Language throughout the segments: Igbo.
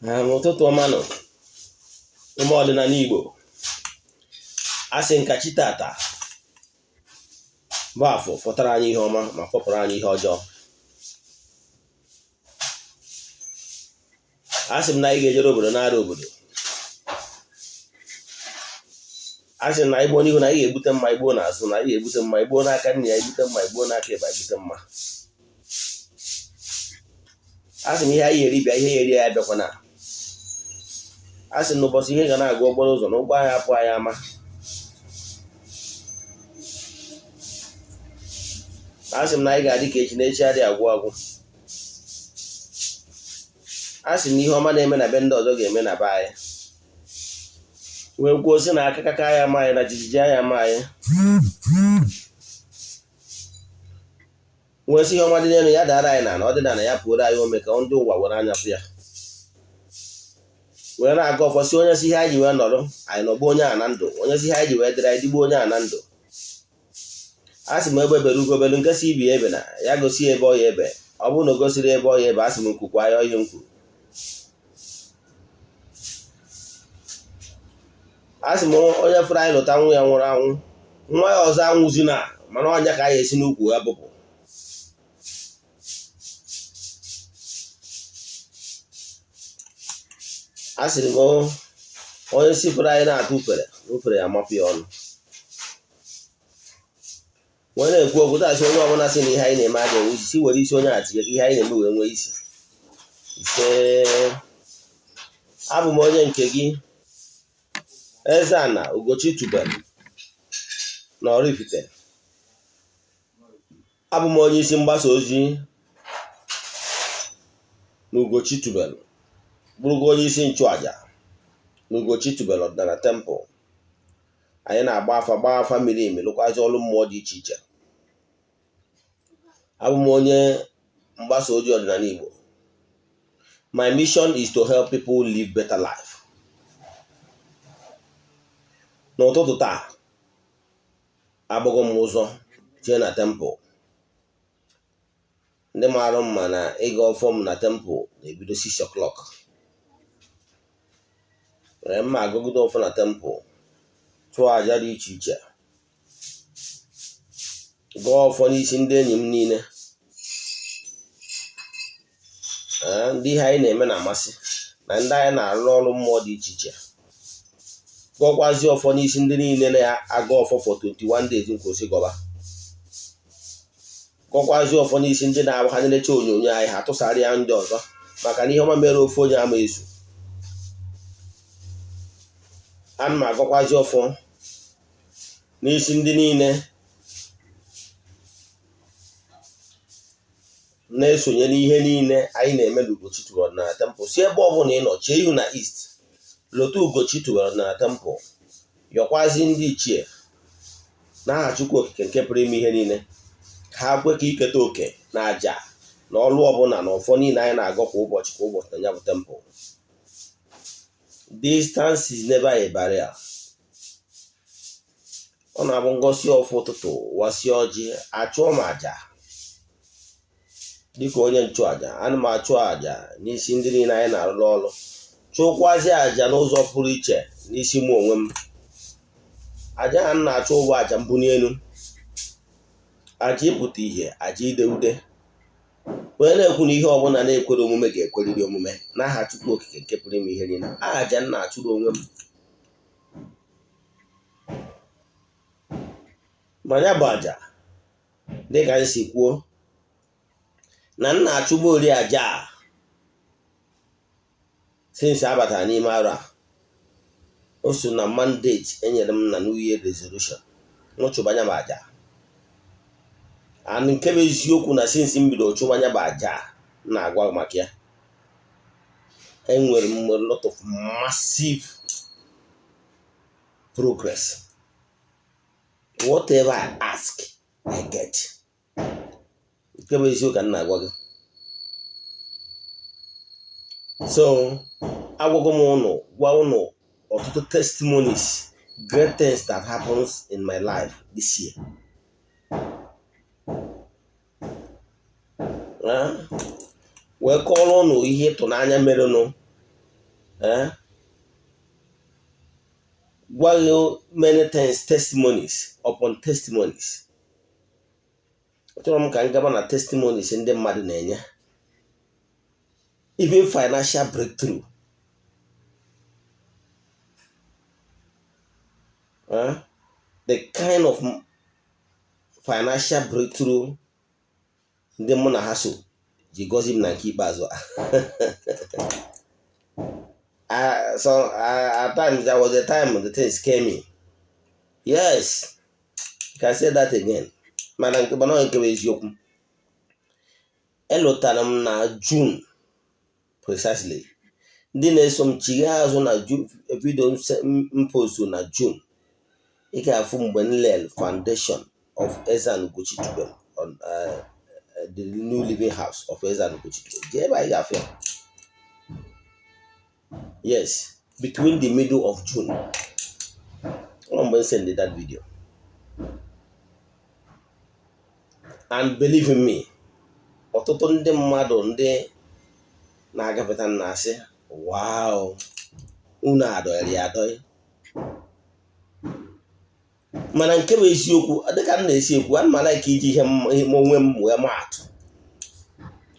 Ụtụtụ ọma nụ, ụmụ ọdịnala Igbo. A sị m ka chi tata bụ afọ fọtara anyị ihe ọma ma fọpụrụ anyị ihe ọjọọ. A sị m na anyị ga-ejere obodo nara obodo. A sị m na anyị gbuo n'ihu na anyị ga-egbute mma, anyị gbuo n'azụ na anyị ga-egbute mma, anyị gbuo n'aka nri anyị gbute mma, anyị gbuo n'aka ekpe anyị gbute mma. A sị m ihe anyị eri bịa, ihe ya eri ya abịakwana. A sị m n'ụbọchị ihe ga na-agụ okporo ụzọ na ụgbọ anyị apụ anyị ama. A sị m na anyị ga-adị ka echi na echi adịghị agwụ agwụ. A sị m na ihe ọma na-eme na be ndị ọzọ ga-eme na be anyị. Wee kwuo sị na akakaka ya ama anyị na jijiji ya ama anyị. Wee sị ihe ọma dị n'elu ya dara anyị n'ala, ọ dị n'ala ya pụoro anyị ome ka ndị ụwa were anya fụ ya. Wee na-agọ ọfọ sị onye sị ihe anyị ji wee nọrọ anyị nọgbuo onye a na ndụ, onye sị ihe anyị ji wee dịrị anyị dịgbuo onye a na ndụ. A sị m egbe bere ugo belu, nke sị ibe ya ebena ya gosi ya ebe ọ ya ebe. Ọ bụrụ na o gosiri ebe ọ ya ebe, a sị m nku kwaa ya ihe m kwuru. A sị m onye fụrụ anyị lụta nwa ya nwụrụ anwụ, nwa ya ọzọ anwụzina, mana ọnya ka anyị esi n'ukwu ya bụpụ. A sịrị m onye si fụrụ anyị na-atụ ufere, ufere ya amapụ ya ọnụ. Wee na-ekwu okwu tasị onye ọbụla sị na ihe anyị na-eme adịghị enwe isi, si were isi onye a tinye ka ihe anyị na-eme wee nwee isi. Ise, abụ m onye nke gị, Eze-Ana Ugochi tubelu na Oraifite. Abụ m onye isi mgbasa ozi na Ugochi tubelu, bụrụkwa onye isi nchụaja na Ugochi tubelu ọdịnala temple. Anyị na-agba afa, gbaa afa miri emi, lụkwazị ọrụ mmụọ dị iche iche. Abụ m onye mgbasa ozi ọdịnala Igbo. My mission is to help people live better life. N'ụtụtụ taa, agbago m ụzọ jee na temple. Ndị maara mma na ịgọ ọfọ m na temple na-ebido 6 o'clock. Were mma agọgide ọfọ na temple, chụọ aja dị iche iche, gọọ ọfọ n'isi ndị enyi m niile, ndị ihe anyị na-eme na-amasị, na ndị anyị na-arụ ọrụ mmụọ dị iche iche. Gọkwazi ọfọ n'isi ndị niile na-agọ ọfọ for 21 days nkwụsị gọba. Gọkwazi ọfọ n'isi ndị na-abụ ha na-elecha onyonyo anyị ha tụsara ya ndị ọzọ, maka na ihe ọma mere ofu onye ama ezu. Ana m agọkwazi ọfọ n'isi ndị niile na-esonye n'ihe niile anyị na-eme n'Ugochi tubelu ọdịnala temple. Si ebe ọbụla ị nọ chee ihu na east, lota Ugochi tubelu ọdịnala temple, yọkwazi ndị ichie n'aha Chukwu okike nke pụrụ ime ihe niile ka ha kwe ka iketa oke na aja na ọrụ ọbụla na ọfọ niile anyị na-agọ kwa ụbọchị kwa ụbọchị na ya bụ temple. Distance is never a barrier. Ọ na-abụ ngosi ọfọ ụtụtụ, wasịa ọjị, achụọ m aja dịka onye nchụaja. Ana m achụ aja n'isi ndị niile anyị na-arụrụ ọrụ, chụkwazi aja n'ụzọ pụrụ iche n'isi mụ onwe m. Aja ha m na-achụ ụgwọ aja mbuli elu, aja ịpụta ihe, aja ide ude, wee na-ekwu na ihe ọbụla na-ekwere omume ga-ekweriri omume n'aha Chukwu okike nke pụrụ ime ihe niile. Aja m na-achụrụ onwe m, ma ya bụ aja dịka m si kwuo na m na-achụgbu ori aja a since abatara n'ime arọ a, o so na mandate enyere m na New Year resolution nwụchụbanya m aja. And nke bụ eziokwu na since m bido chụbanya bụ aja na-agwa maka ya, enwere m a lot of massive progress. Whatever I ask, I get. Nke bụ eziokwu ka m na-agwa gị. So agwago m ụnụ, gwa ụnụ ọtụtụ testimonies, great things that happens in my life this year. Wee kọọrọ ụnụ ihe ịtụnanya merenụ Eh? Gwa gị many things, testimonies upon testimonies. Achọrọ m ka m gaba na testimonies ndị mmadụ na-enye, even financial breakthrough. Eh? The kind of financial breakthrough ndị mụ na ha so ji gọzi m na nke ikpeazụ a. So at times, there was a time the things came in. Yes, you can say that again. Mana nke mana nke bụ eziokwu, elotara m na June precisely. Ndị na-eso m, chigha azụ na video m postu na June, ị ga-afụ mgbe m lel foundation of Eze-Ana Ugochi Tubelu on the new living house of Eze-Ana Ugochi Tubelu. Jee ebe anyị ga-afụ ya. Yes, between the middle of June ọ mgbe m send that video. And believe in me, ọtụtụ ndị mmadụ ndị na-agafeta na-asị, "Wow, unu adọrị ya adọrị." Mana nke bụ eziokwu, dịka m na-esi ekwu, ana m like iji ihe m onwe m wee maa atụ,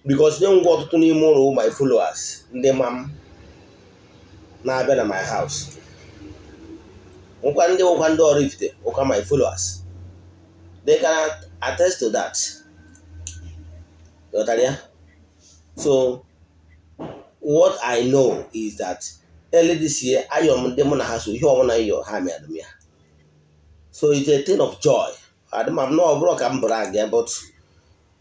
because nye ngwa ọtụtụ n'ime ụlọ my followers, ndị ma m na-abịa na my house, nkwa ndị nwekwa ndị Oraifite ụka, my followers, they can attest to that. Ghọtara ya? So what I know is that early this year, ayọ m ndị mụ na ha so ihe ọbụla yọ ha mere m ya. So it's a thing of joy. Adị m na ọ bụrụ ka m brag ya, but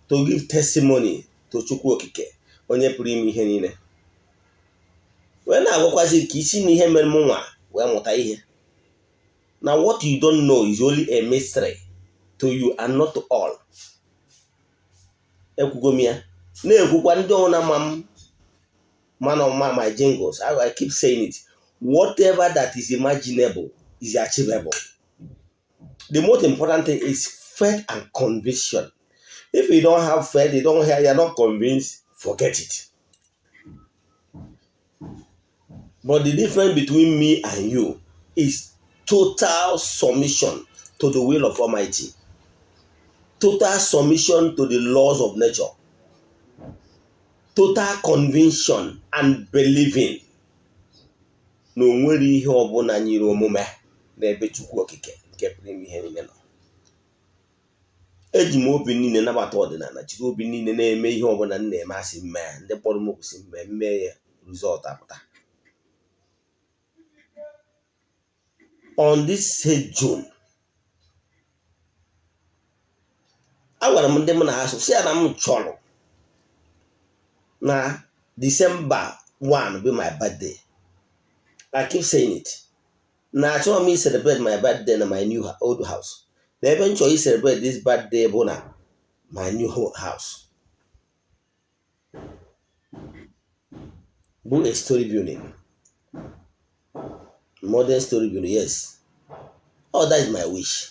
to give testimony to Chukwu Okike, onye pụrụ ime ihe niile, wee na-agwakwazi ka isi na ihe mere m nwa wee mụta ihe na what you don't know is only a mystery to you and not to all. Ekwugo m ya, na-ekwukwa ndị ọbụla ma m mana ọma my jingles. I keep saying it: whatever that is imaginable is achievable. The most important thing is faith and conviction. If you don't have faith, you don't have, you're not convinced, forget it. But the difference between me and you is total submission to the will of Almighty, total submission to the laws of nature, total conviction and believing na o nwere ihe ọbụla nyere omume n'ebe Chukwu Okike nke pụrụ ime ihe niile nọ. Eji m obi niile nabata ọdịnala, jiri obi niile na-eme ihe ọbụla m na-eme. Asị mmee ndị kpọrọ m oku si mmee mmee ya, result apụta. On this same June, agwara m ndị m na ha so si ya na m chọrọ na December 1 be my birthday. I keep saying it na achọrọ m i celebrate my birthday na my new old house, na ebe m chọrọ i celebrate this birthday bụ na my new house, bụ a story building, modern story building. Yes, oh, that is my wish.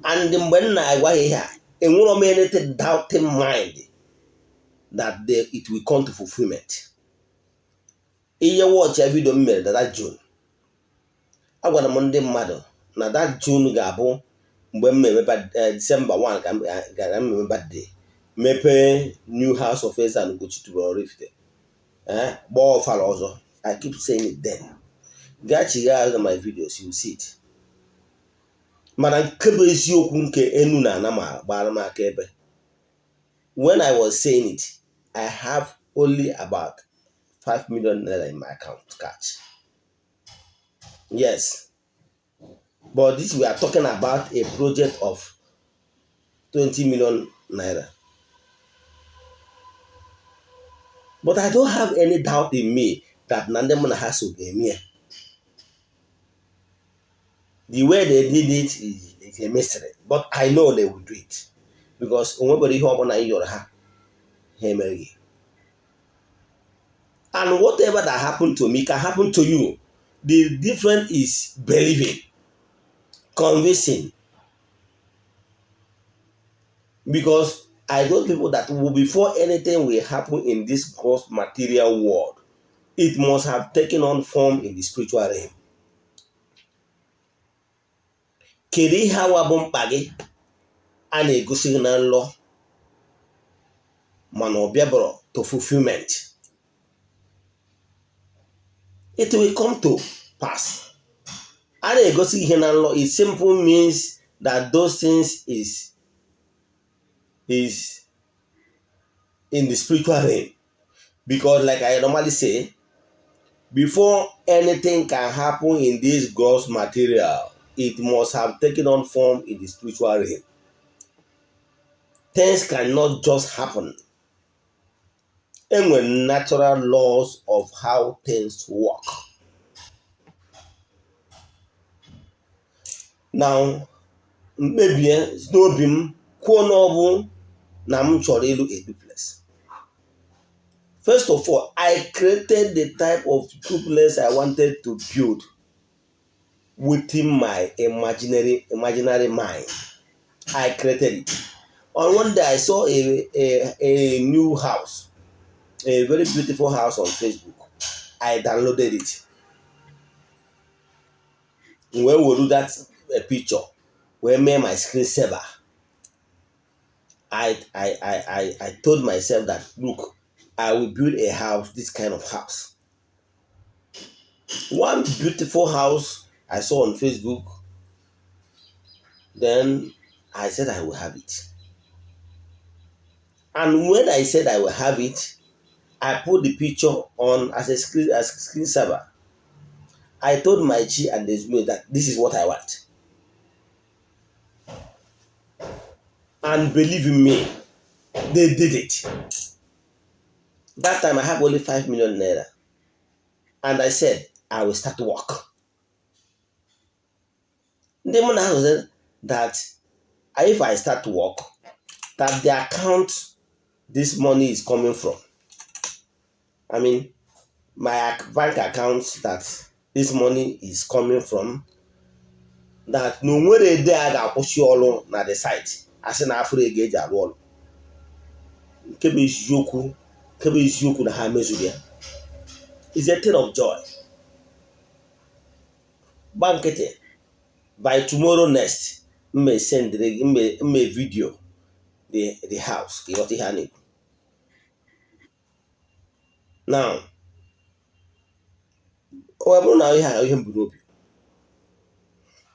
And mgbe m na-agwa ha ihe a, enwero m anything doubting mind that it will come to fulfillment. Ihe watch ya video m mere na that June, agwara m ndị mmadụ na that June ga-abụ mgbe m eme December 1 ka m gara mmemme birthday, mepee new house of Eze-Ana Ugochi Tubelu Oraifite, gbaa ọfala ọzọ. I keep saying it then. Gaa chigha azụ my videos, you see it. Mana nke bụ eziokwu, nke enu na ana ma gbara m aka ebe, when I was saying it, I have only about 5 million naira in my account cash. Yes, but this, we are talking about a project of 20 million naira. But I don't have any doubt in me that na ndị mụ na ha so ga-eme ya. The way they did it is a mystery, but I know they will do it, because o nwebere ihe ọbụla ị yọrọ ha, ha emeghị. And whatever that happened to me can happen to you. The difference is believing, convincing, because I know people that will, before anything will happen in this gross material world, It must have taken on form in the spiritual realm. Kedu ihe awa bụ mkpa gị a na-egosi gị na nlọ mana ọ bịabụrụ to fulfillment? It will come to pass. A na-egosi ihe na nlọ, it simple means that those things is in the spiritual realm, because like I normally say, before anything can happen in this gross material, it must have taken on form in the spiritual realm. Things cannot just happen. Enwere natural laws of how things work. Now, mkpebie n'obi m kwuo na ọ bụ na m chọrọ ịlụ a duplex. First of all, I created the type of duplex I wanted to build within my imaginary mind. I created it. On one day, I saw a new house, a very beautiful house on Facebook. I downloaded it. Wee were that picture wee mee my screen saver. I told myself that, look, I will build a house, this kind of house. One beautiful house I saw on Facebook, then I said I will have it. And when I said I will have it, I put the picture on as a screen saver. I told my chi and the Ezumelu that this is what I want. And believe in me, they did it. That time I have only 5 million naira. And I said, I will start work. Ndị mụ na ha said that if I start work, that the account this money is coming from, I mean, my bank account that this money is coming from, that na onwere ede a ga-akwụsị ọrụ na the site asị na afụrụ ego eji arụ ọrụ. Nke bụ eziokwu na ha mezuru ya. Is a thing of joy. Gba nkịtị, by tomorrow next, mme send mme video the house ka ịghọta ihe a na-ekwu. Now, ọ bụrụ na ihe a ihe m bu n'obi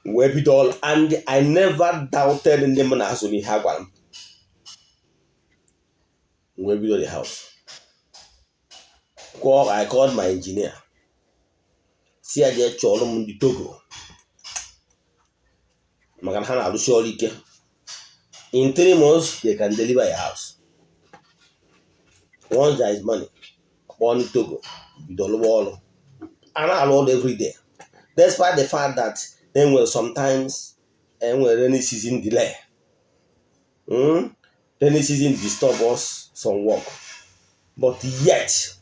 wee bido ọrụ, and I never doubted ndị m na-azụ n'ihe a gwara m, wee bido the house. I called my engineer, si ya jee chọọrọ m ndị Togo maka na ha na-arụsi ọrụ ike. In 3 months they can deliver a house. Once there is money, kpọọ ndị Togo bido rụwa ọrụ. A na-arụ ọrụ every day, despite the fact that enwere sometimes enwere rainy season delay. Rainy season disturb us some work, but yet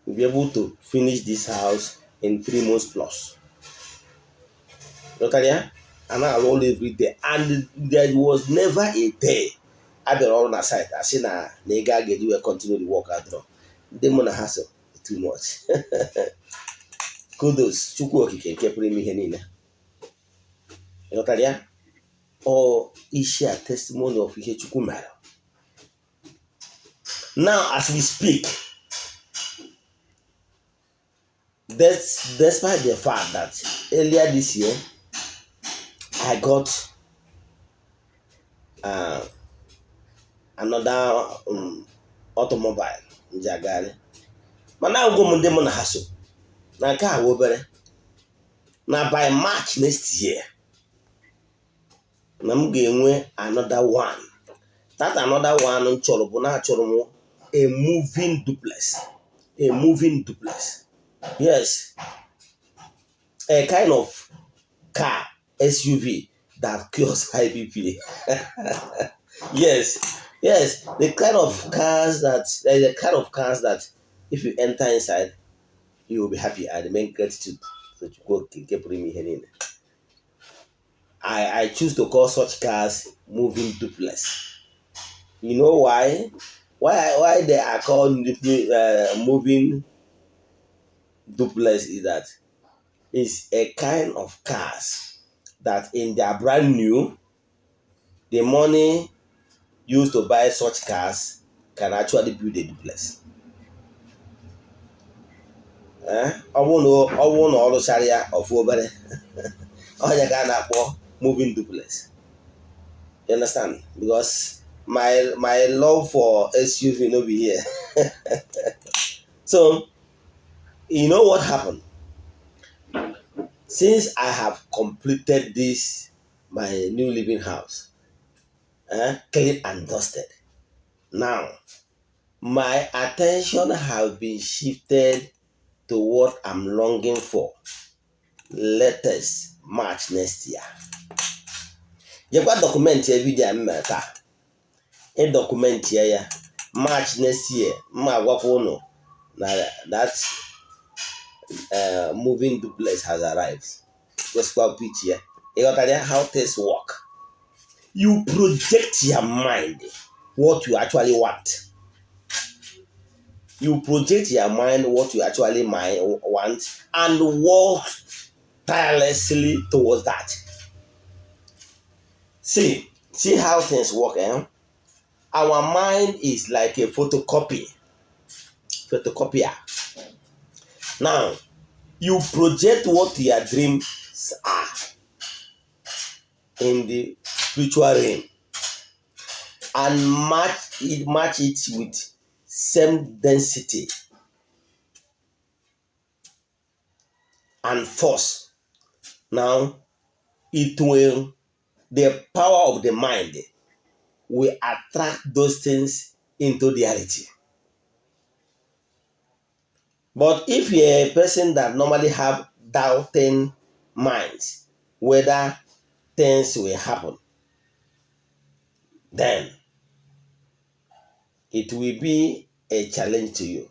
we'll be able to finish this house in 3 months plus. Ghọtara ya? A na-arụ ọrụ every day, and there was never a day a bịara ọrụ na site asị na ego a ga-eji wee continue the work adịrọ. Ndị mụ na ha so too much. Kudos Chukwu Okike nke pụrụ ime ihe niile. Ghọtara ya? Ọ isi a testimony of ihe Chukwu mere. Now as we speak, despite the fact that earlier this year I got another automobile nji agagharị, mana agwụgwọ m ndị mụ na ha so na nke a obere na by March next year na m ga-enwe another one. That another one m chọrọ bụ na achọrọ m a moving duplex. A moving duplex. Yes. A kind of car SUV that cures high BP. Yes. Yes. The kind of cars that there is a kind of cars that if you enter inside, you will be happy and remain gratitude. So I choose to call such cars moving duplex. You know why? Why they are called moving Duplex is that it's a kind of cars that in their brand new, the money used to buy such cars can actually build a duplex. Ọ bụrụ na ọ rụchara ya ọfụ obere onye ka a na-akpọ moving duplex. You understand? Because my love for SUV no be here. So you know what happened? Since I have completed this my new living house, clean and dusted, now my attention have been shifted to what I'm longing for latest March next year. Jekwa document ya video m mere taa, ị document ya. March next year, mma agwakwa ụnụ na that moving duplex has arrived. Gosikwa picture ya. Ịghọtara ya, how things work? You project your mind what you actually want. You project your mind what you actually want and work tirelessly towards that. See how things work, eh? Our mind is like a photocopier. Now you project what your dreams are in the spiritual realm and match it with same density and force. Now it will the power of the mind will attract those things into reality. But if you're a person that normally have doubting minds whether things will happen, then it will be a challenge to you,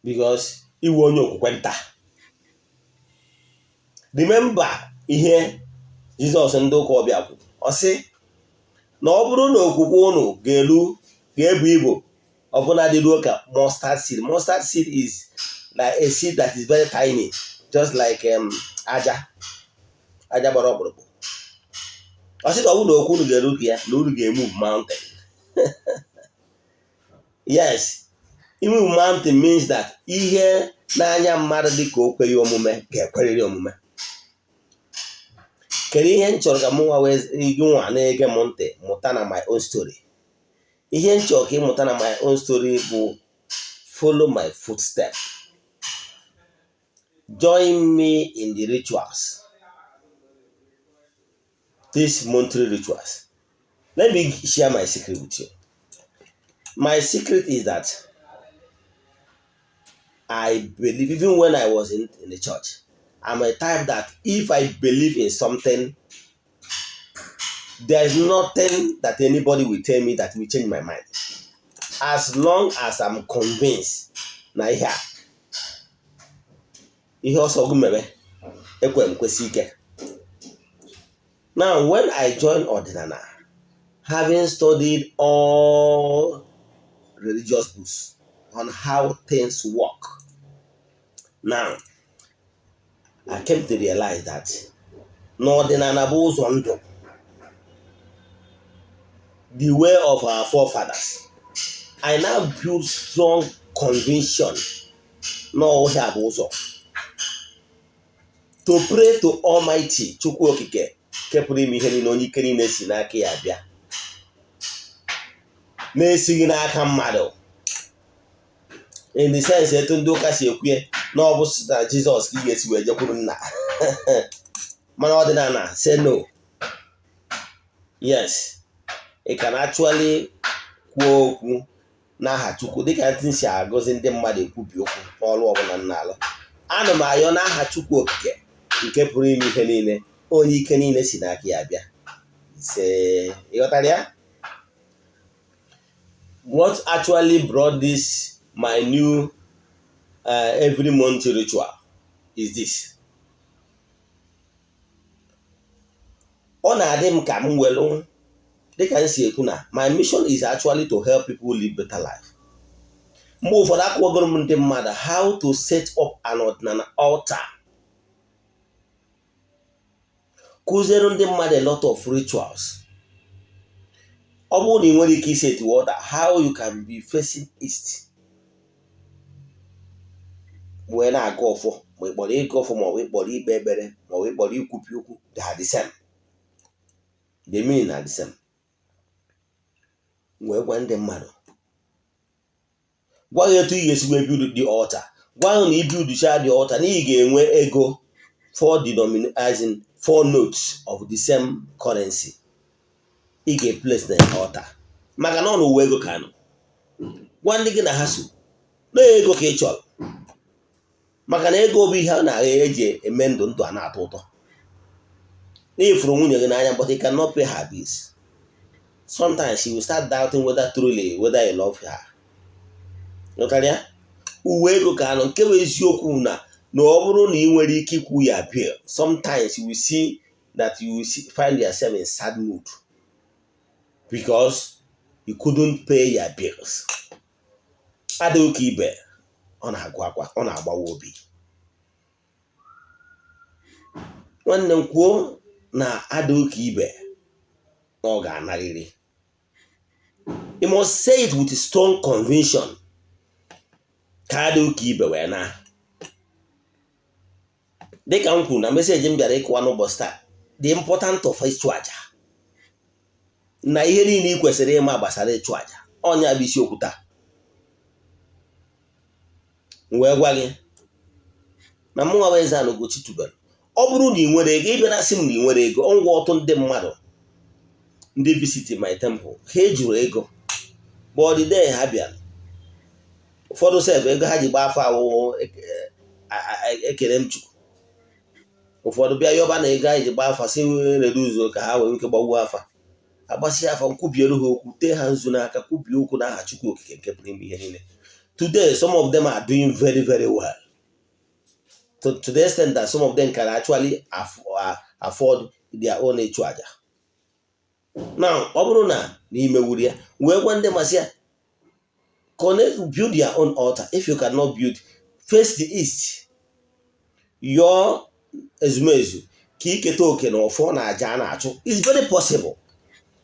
because iwe onye okwukwe nta. Remember ihe Jizọs ndị ụka ọbịa kwuru. Ọ sị na ọ bụrụ na okwukwe unu ga-eru, ga-ebu ibu ọbụna dị ruo ka mustard seed. Mustard seed is like a seed that is very tiny, just like aja gbara ọkpụrụkpụ. Ọ sị na ọ bụrụ na okwu unu ga-eru ka ya, na unu ga-emove mountain. Yes, imove mountain means that ihe n'anya mmadụ dị ka o kweghị omume ga-ekwerịrị omume. Kedu ihe m chọrọ ka mụ nwa wee gị nwa na-ege m ntị mụta na my own story? Ihe m chọrọ ka ị mụta na my own story bụ follow my footstep, join me in the rituals, these monthly rituals. Let me share my secret with you. My secret is that I believe, even when I was in the church, I'm a type that if I believe in something, there is nothing that anybody will tell me that will change my mind. As long as I'm convinced na ihe a, ihe ọsọ gị mere, ekwe m kwesị ike. Now, when I joined Ọdịnala, having studied all religious books on how things work, now I came to realize that n'ọdịnala bụ ụzọ ndụ, the way of our forefathers. I now build strong conviction na ọhịa bụ ụzọ to pray to Almighty Chukwu Okike nke pụrụ ime ihe niile, onye ike niile si n'aka ya bịa, na-esighị n'aka mmadụ, in the sense etu ndị ụka si ekwu na ọ bụ na Jizọs ka ị ga-esi wee jekwuru nna. Mana ọdịnala say no. Yes, ị can actually kwuo okwu n'aha Chukwu, dịka ntị si agọzi ndị mmadụ ekwubi okwu n'ọrụ ọbụla nna alụ. Ana m ayọ n'aha Chukwu Okike nke pụrụ ime ihe niile, onye ike niile si n'aka ya bịa. Ise, ịghọtara ya? What actually brought this my new every month ritual is this: ọ na-adị m ka m welu, dịka m si ekwu na my mission is actually to help people live better life. Mgbe ụfọdụ akụwagoro m ndị mmadụ how to set up an ọdịnala altar, kụziere ndị mmadụ a lot of rituals. Ọ bụrụ na ị nwere ike iset altar, how you can be facing east wee na-agọ ọfọ, ma ị kpọrọ ịgọ ọfọ, ma ọ bụ ịkpọrọ ikpe ekpere, ma ọ bụ ịkpọrọ ikwupi okwu, they are the same, the meaning are the same. Wee gwa ndị mmadụ, gwa ya etu ị ga-esi wee build the altar, gwa ya na i buildcha the altar na ị ga-enwe ego four denomination, as in four notes of the same currency ị ga-place na altar, maka na ọ n'ụwa ego ka nọ. Gwa ndị gị na ha so na ego ka ị chọrọ, maka na ego bụ ihe a na-eji eme ndụ, ndụ a na-atọ ụtọ. Na ịfụrụ nwunye gị n'anya, but you cannot pay her bills. Sometimes she will start doubting whether truly whether you love her. Nụtara ya, uwe ego ka anọ. Nke bụ eziokwu na ọ bụrụ na ị nwere ike ikwu ya bill, sometimes you will see that you will find yourself in sad mood because you couldn't pay your bills. Adịghị ka ibe, ọ na-agụ akwa, ọ na-agbawa obi. Nwanne m, kwuo na adịghị ka ibe na ọ ga-anarịrị. You must say it with strong conviction ka adịghị ka ibe wee na. Dịka m kwuru na message m bịara ịkụwa n'ụbọchị taa, the important of ịchụ aja na ihe niile ị kwesịrị ịma gbasara ịchụ aja, ọnya bụ isiokwu taa. M wee gwa gị na mụnwa bụ Eze-Ana Ugochi tubelu, ọ bụrụ na ị nwere ego, ị bịara sị m na ị nwere ego, ngwa ọtụ ndị mmadụ ndị visit my temple, ha ejuru ego, but the day ha bịara, ụfọdụ sef ego ha ji gba afa awụwụ ekele m Chukwu. Ụfọdụ bịa yọba na ego anyị ji gba afa si reduzo ka ha wee ike gbawuo afa. Agbasi afa, nkwubiere ha okwu, tee ha nzu n'aka, kwubie okwu n'aha Chukwu Okike nke pụrụ ime ihe niile. Today some of them are doing very very well, to the extent that some of them can actually afford their own ịchụ aja. Now ọ bụrụ na n'imewuru ya, wee gwa ndị masị ya, connect, build your own altar. If you cannot build, face the east, yọọ ezumezu ka iketa oke na ọfọ na aja a na-achụ. It's very possible.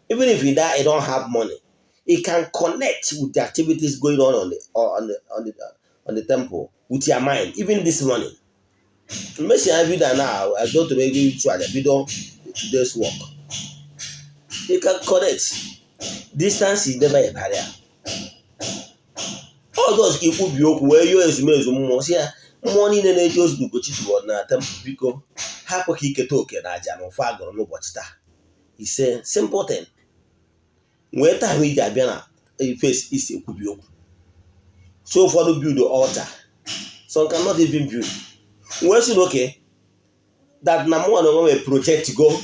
Even if you die, you don't have money, you can connect with the activities going on on the temple with your mind. Even this morning mmesi video na I go to ego ịchụ aja bido today's work. You can connect. Distance is never a barrier. Ọ just ka ikwubi okwu wee yọọ ezumezu mmụọ, si ya mmụọ niile na-eje ozi n'Ugochi tubelu na temple, biko ha kwe ka iketa oke na aja na ụfọ agụrụ n'ụbọchị taa. Ise, simple thing. Nwee time iji abịa na face isi ekwubi okwu. So ụfọdụ build altar, some cannot even build. Wee sị na okay, that na mụ na onwe m project go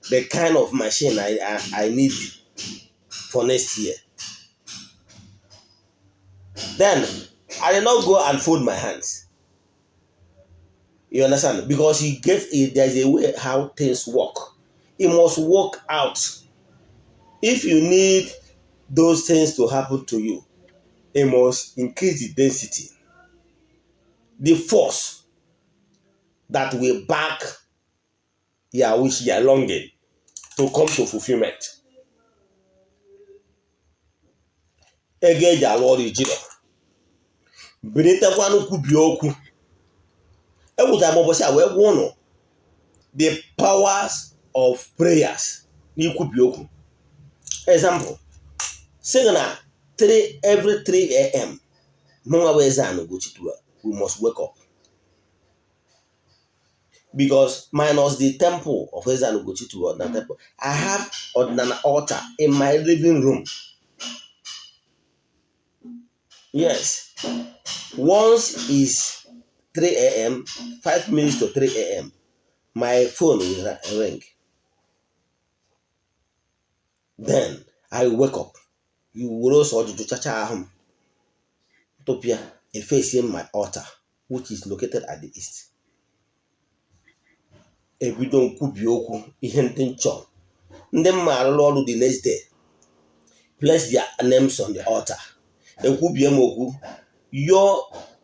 the kind of machine I need for next year. Then I did not go and fold my hands. You understand? Because you get it, there's a way how things work. It must work out. If you need those things to happen to you, it must increase the density, the force that will back your wish, your longing to come to fulfillment. Ego eji alụ ọrụ ijiro bilitekwanụ kwubie okwu. Ewutara m ụbọchị a wee gwa ụnụ the powers of prayers n'ikwubi okwu. Example, sị na 3 every 3 a.m., mụnwa bụ Eze-Ana Ugochi tubelu, we must wake up, because minus the temple of Eze-Ana Ugochi tubelu na temple, I have ọdịnala altar in my living room. Yes, once is 3 a.m., 5 minutes to 3 a.m., my phone will ring. Then I wake up. You were also ọjụjụ chacha ahụ m tụpịa efesie my altar, which is located at the east. Ebido nkwubi okwu ihe ndị m chọrọ, ndị mma arụrụ ọrụ the next day, place their names on the altar. Ekwubie m okwu, yọọ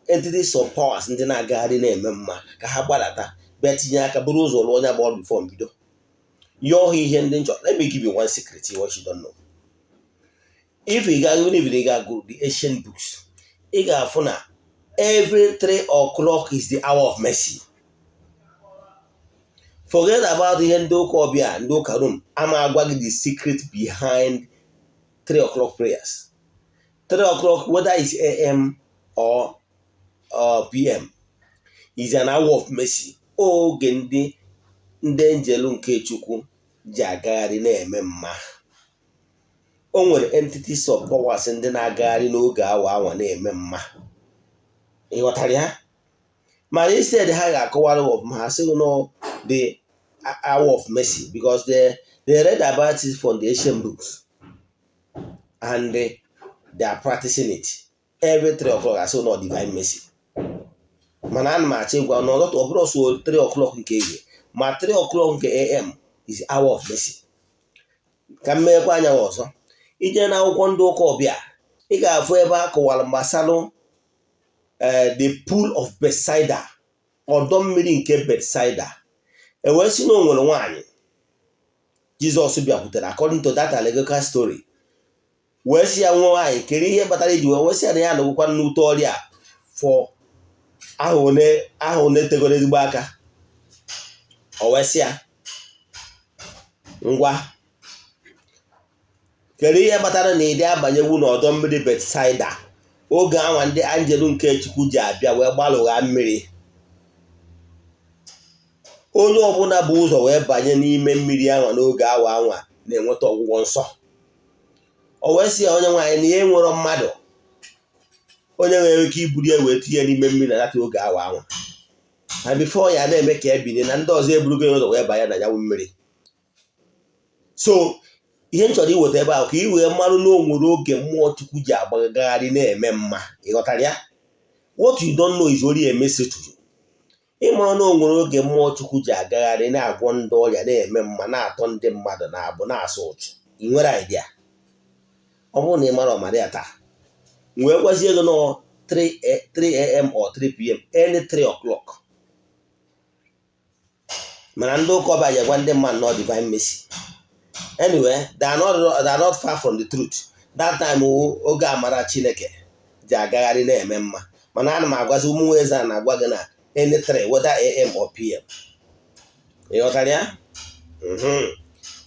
entities of powers ndị na-agagharị na-eme mma ka ha gbadata bịa tinye aka, buru ụzọ rụọ onye bụ ọrụ before mbido yọọ ha ihe ndị nchọ. Let me give you one secret what you don't know. If you ga, even if you ga go the ancient books, ị ga-afụ na every 3 o'clock is the hour of mercy. Forget about ihe ndị ụka ọbịa, ndị ụka Rom ama agwa gị the secret behind 3 o'clock prayers. 3 o'clock, whether it's AM or PM, is an hour of mercy, oge ndị njelu nke Chukwu ji agagharị na-eme mma. O nwere entities of powers ndị na-agagharị n'oge awa anwa na-eme mma. Ị ghọtara ya? Mana instead ha ga-akọwara ọfụma, ha sị no, the hour of mercy, because they read about it from the ancient books and they are practicing it every 3 o'clock. Asị no, divine mercy. Mana ana m achọ ịgwa na ọ bụrụ so 3 o'clock nke ehihie, ma 3 o'clock nke AM is hour of mercy. Ka m meekwa anya ọzọ, ije na akwụkwọ ndị ụka ọbịa, ị ga-afụ ebe a kọwara gbasalụ the pool of Bethsaida, ọdọ mmiri nke Bethsaida. E wee sị na o nwere nwaanyị Jizọs bịakwutere, according to that allegorical story, wee sị ya, nwa nwaanyị, kedu ihe kpatara iji wee sị ya na ya nọgwụkwa n'ute ọrịa for ahụ one tegoro ezigbo aka. O wee sị ya, ngwa, kedu ihe kpatara na ịdị abanyewu n'ọdọ mmiri Betsaida oge anwa ndị anjelu nke Chukwu ji abịa wee gbalụgha mmiri? Onye ọbụla bụ ụzọ wee banye n'ime mmiri anwa n'oge awa anwa na-enweta ọgwụgwọ nsọ. O wee sị ya, onye nwaanyị, na ihe nwere mmadụ onye nwere ike iburu ya wee tinye n'ime mmiri na data oge awa anwa na before ya na-eme ka ebinye na ndị ọzọ eburugo ya ụzọ wee banye na ya mmiri. So ihe m chọrọ iweta ebe ahụ ka ị wee marụ na o nwere oge mmụọ Chukwu ji agbagagharị na-eme mma. Ịghọtara ya? What you don't know is only a message to you. Ịmara na o nwere oge mmụọ Chukwu ji agagharị na-agwọ ndị ọrịa, na-eme mma, na-atọ ndị mmadụ na-abụ, na-asụ ụchụ. Ị nwere idea? Ọ bụrụ na ị mara ọmara ya taa, wee gwazie ego nọ 3 a.m. or 3 p.m., any 3 o'clock. Mana ndị ụka ọbịa ji agwa ndị mmadụ nọ divine mercy. Anyway, they are not far from the truth. That time oge amara Chineke ji agagharị na-eme mma. Mana ana m agwazi ụmụ eze a na-agwa gị na any 3, whether AM or PM. Ị ghọtara ya?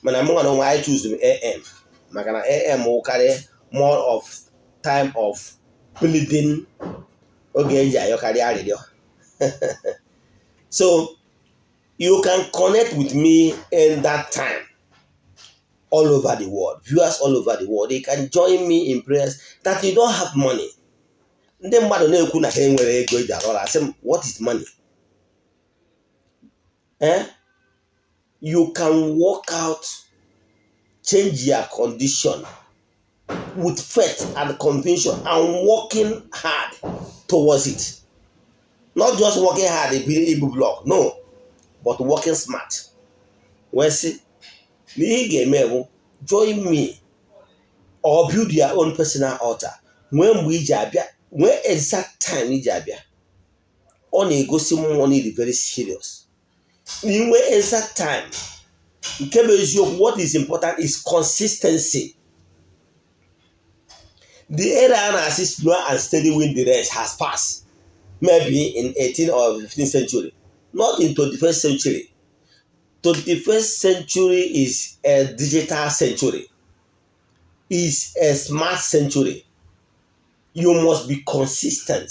Mana mụ nwere onwe anyị choose AM, maka na AM wụkarị more of time of pleading, oge eji ayọkarị arịrịọ. So you can connect with me in that time all over the world. Viewers all over the world, they can join me in prayers that you don't have money. Ndị mmadụ na-ekwu na ha enwere ego eji arụ ọrụ, asị m, what is money? Eh? You can work out, change your condition with faith and conviction and working hard towards it. Not just working hard ibu block, no, but working smart. Wee sị na ihe ị ga-eme bụ join me or build your own personal altar. Nwee mgbe iji abịa, nwee exact time iji abịa. Ọ na-egosi mmụọ na very serious. Inwe exact time. Nke bụ eziokwu, what is important is consistency. The era a na-asị slow and steady win the race has passed, maybe in 18th or 15th century, not in 21st century. 21st century is a digital century, is a smart century. You must be consistent.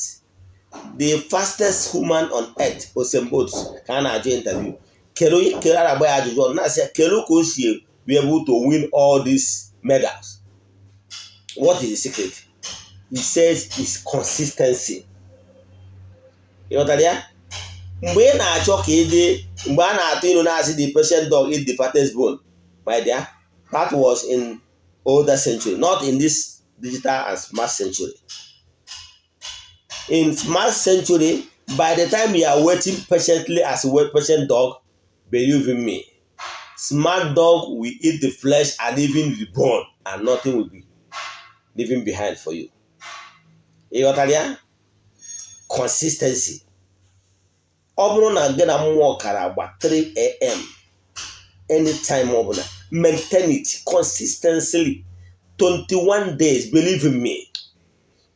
The fastest human on earth, Usain Bolt, ka a na-ajụ interview, kedu kere a na-agba ya ajụjụ ọnụ, na-asị ya kedu ka o si be able to win all these medals, what is the secret? He says it's consistency. Ị ghọtara ya? Mgbe ị na-achọ ka ị dị, mgbe a na-atụ ilu na-asị the patient dog eat the fattest bone, my dear, that was in older century, not in this digital and smart century. In smart century, by the time you are waiting patiently as a patient dog, believe in me, smart dog will eat the flesh and even the bone, and nothing will be leaving behind for you. Ị ghọtara ya? Consistency. Ọ bụrụ na gị na mmụọ kara agba 3 a.m., anytime ọbụla, maintain it consistently 21 days. Believe in me,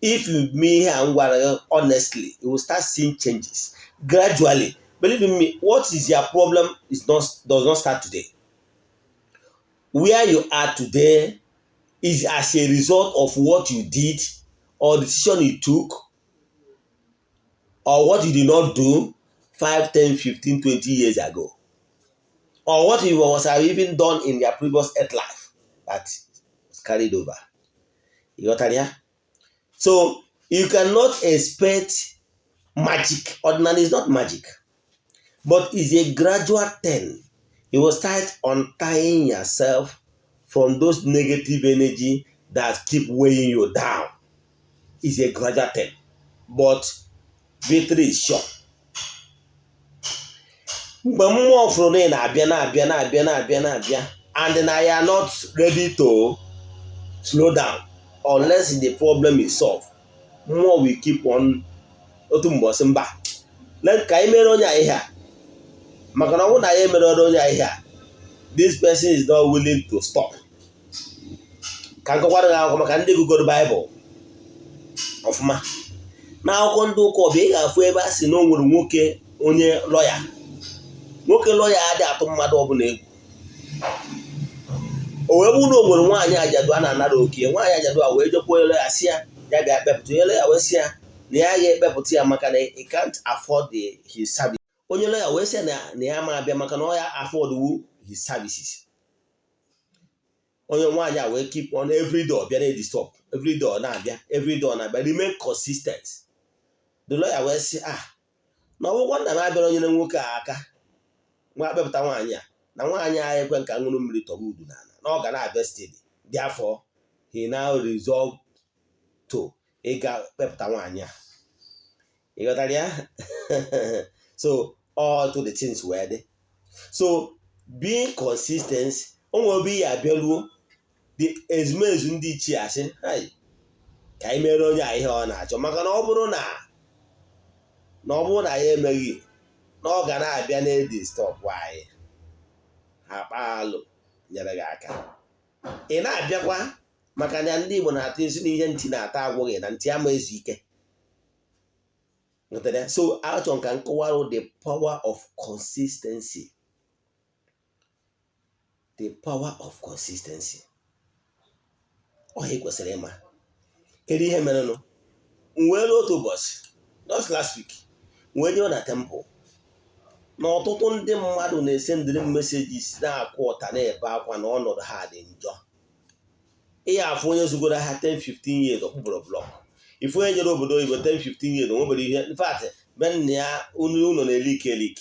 if you mee ihe a m gwara gị honestly, you will start seeing changes gradually. Believe in me, what is your problem is not does not start today. Where you are today is as a result of what you did or decision you took or what you did not do 5, 10, 15, 20 years ago, or what you was have even done in your previous earth life that was carried over. You got ya? So you cannot expect magic. Ordinary is not magic, but it's a gradual thing. You will start untying yourself from those negative energy that keep weighing you down. It's a gradual thing, but victory is sure. Mgbe mmụọ fụrụ na ị na-abịa, na-abịa, na-abịa, na-abịa, na-abịa, and na you are not ready to slow down unless the problem is solved, mmụọ will keep on. Otu mbọsị, mba, ka anyị mere onye a ihe a, maka na ọ bụrụ na anyị emere onye a ihe a, this person is not willing to stop. Ka nkọkwara gị akwụkwọ maka ndị gụgoro Baịbụl ọfụma. N'akwụkwọ ndị ụka ọbịa, ị ga-afụ ebe a sị na o nwere nwoke onye lọya. Nwoke lọya adị atụ mmadụ ọbụla egwu. O wee bụrụ na o nwere nwaanyị ajadu a na-anara oke. Nwaanyị ajadu a wee jekwa onye lọya, si ya ya bịa kpepụta. Onye lọya wee sị ya na ya ga-ekpepụta ya maka na he can't afford his service. Onye lọya wee sị ya na ya ma abịa maka na ọ ya afford wu his services. Onye nwaanyị a wee keep on every day, ọ bịa na-edisturb every day, ọ na-abịa every day, ọ na-abịa, remain consistent. The lawyer wee sị, ah, na ọgwụgwọ nna m abịara onye nwoke a aka nwa kpepụta nwaanyị a, na nwaanyị a ekwe nka ṅụrụ mmiri tọgbọ udu n'ala, na ọ ga na-abịa steady. Therefore, he now resolved to ịga kpepụta nwaanyị a. Ị ghọtara ya? So all to the things wee dị. So being consistent, o nwere ebe ihe abịaruo, the ezumezu ndị ichie asị, "Hai, ka anyị mere onye a ihe ọ na-achọ," maka na ọ bụrụ na ya emeghị, na ọ ga na-abịa na-edisturb anyị. Ha kpaalụ nyere gị aka, ị na-abịakwa, maka na ndị Igbo na-atụ isi na ihe ntị na-ata agwụghị na ntị ama ezu ike. So achọ nka nkọwarụ the power of consistency, the power of consistency. Ọ ị kwesịrị ịma kedu ihe merenụ. M wee ruo otu ụbọchị, just last week, m wee jee na temple, na ọtụtụ ndị mmadụ na-esendịrị m messages, na-akụ ụta, na-ebe akwa na ọnọdụ ha dị njọ. Ihe afụ onye zugoro ha 10 15 years, ọkpụbụrụ block. Ifu onye jere obodo oyibo 10 15 years, onwebere ihe. In fact, be nna ya ụlọ na-eleak eleak.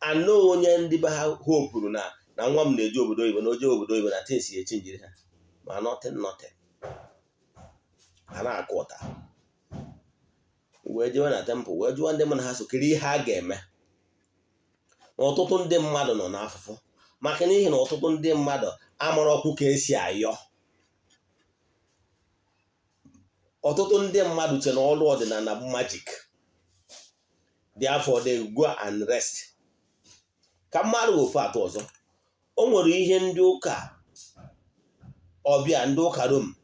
Anọ onye ndị be ha hopuru na nwa m na-eje obodo oyibo, na oje obodo oyibo na things ya echenjiri ha, ma nothing, nothing. Ha na-akụ ụta. Wee jewe na temple, wee jụọ ndị mụ na ha so, kedu ihe a ga-eme na ọtụtụ ndị mmadụ nọ n'afụfụ? Maka n'ihi na ọtụtụ ndị mmadụ amara ọkụ ka esi ayọ. Ọtụtụ ndị mmadụ che na ọrụ ọdịnala bụ magic, therefore they go and rest. Ka mmadụ ofu atụ ọzọ, o nwere ihe ndị ụka ọbịa, ndị ụka Rom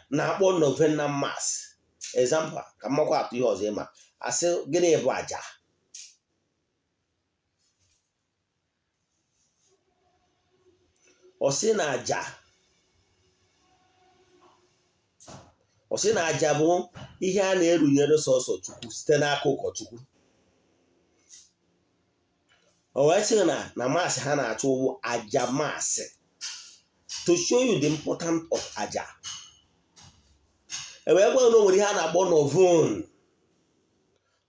na-akpọ novena mass. Example, ka mmakwa atụ ihe ọzọ, ịma asị gịnị bụ aja? Ọ sị na aja bụ ihe a na-erunyere sọsọ Chukwu site n'aka ụkọchukwu. O wee sị na mass ha na-achụ wụ aja mass, to show you the importance of aja. E wee gwa na o nwere ihe a na-akpọ novon.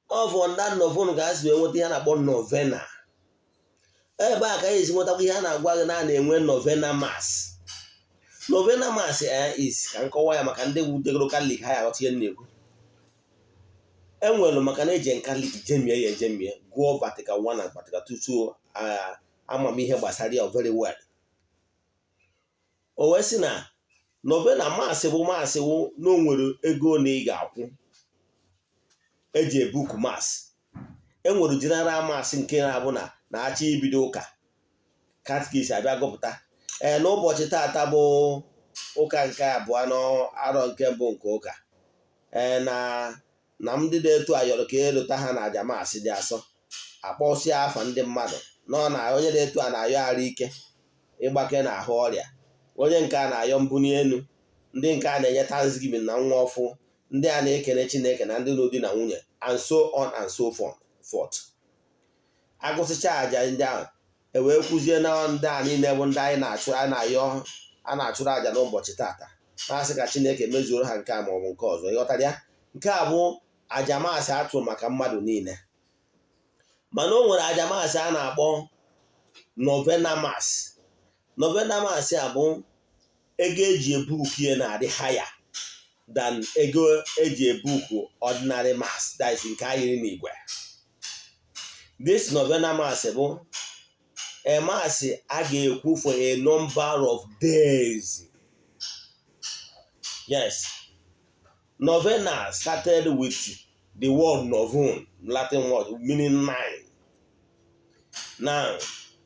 Ọ bụ na novon ka a si wee nweta ihe a na-akpọ novena. Ebe a ka esi nwetakwa ihe a na-agwa gị na a na-enwe novena mass. Novena mass is ka nkọwa ya maka ndị wudegoro Katọlik, ha ya aghọta ihe m na-ekwu. Enwere maka na eji Katọlik jemie ya ejemie, gụọ Vatican 1 and Vatican 2, so amamihe gbasara ya very well. O wee sị na Novena Mass bụ mass wụ na o nwere ego na ị ga-akwụ eji ebook mass. Enwere general mass nke na-abụ na na-achọ ibido ụka, catechist abịa gụpụta, ee, n'ụbọchị tata bụ ụka nke abụọ n'arọ nke mbụ nke ụka, ee, na ndị dị etu a yọrọ ka elota ha na aja mass dị asọ, akpọsịa afa ndị mmadụ nọ na onye dị etu a na-ayọ arụ ike, ịgbake na ahụ ọrịa, onye nke a na-ayọ mbuli elu, ndị nke a na-enye thanksgiving na nwa ọfụ, ndị a na-ekene Chineke na ndị n'ụdị na nwunye, and so on and so forth. Agụsịcha àjà ndị ahụ, e wee kwuzie na ndị a niile bụ ndị anyị na-achụ, a na-ayọ, a na-achụrụ àjà n'ụbọchị tata, na-asị ka Chineke mezuoro ha nke a ma ọ bụ nke ọzọ. Ịghọtara ya? Nke a bụ àjà mass atụrụ maka mmadụ niile. Mana o nwere àjà mass a na-akpọ novena mass. Novena mass a bụ ego eji ebook ya na-adị higher than ego eji ebook ordinary mass, that is nke ayịrị n'igwe. This novena mass bụ a mass a ga-ekwu for a number of days. Yes, novena started with the word novum, Latin word meaning nine. Now,